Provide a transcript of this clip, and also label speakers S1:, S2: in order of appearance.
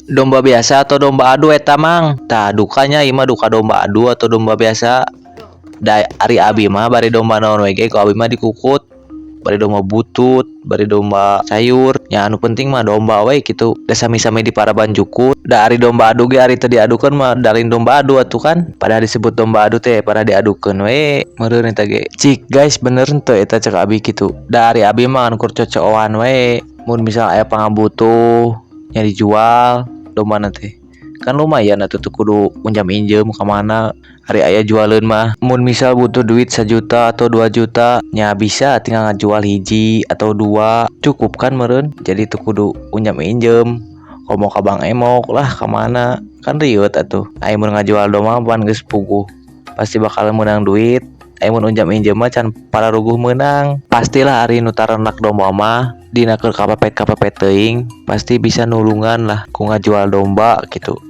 S1: Domba biasa atau domba adu eta, Mang? Tah, dukanya ieu mah duka domba adu atau domba biasa. Da ari abi mah bari domba naon we ge ku abi mah dikukut. Bari domba butut, bari domba sayur, nya anu penting mah domba we kitu. Da sami-sami diparaban jukut. Da ari domba adu ge ari teu diadukeun mah da lain domba adu atuh kan. Padahal disebut domba adu teh pada diadukeun we meureun eta ge. Cik guys, bener henteu eta cek abi kitu? Da ari abi mah ngan kur cocooan we. Mun misal aya pangabutuh nya dijual dombana teh. Kan lumayan atuh, teu kudu unjam injem ka mana. Ari aya jualeun mah, mun misal butuh duit 1 juta atau 2 juta nya bisa tinggal ngajual hiji atau dua, cukup kan meureun. Jadi teu kudu unjam injem komo ka Bank Emok lah, ka mana kan rieut atuh. Ari mun ngajual domba pan geus puguh pasti bakal meunang duit. Ari mun unjam injem mah can pararuguh meunang. Pastilah ari nu tarenak domba mah dina keur kapepet-kapepet teuing pasti bisa nulungan lah ku ngajual domba gitu.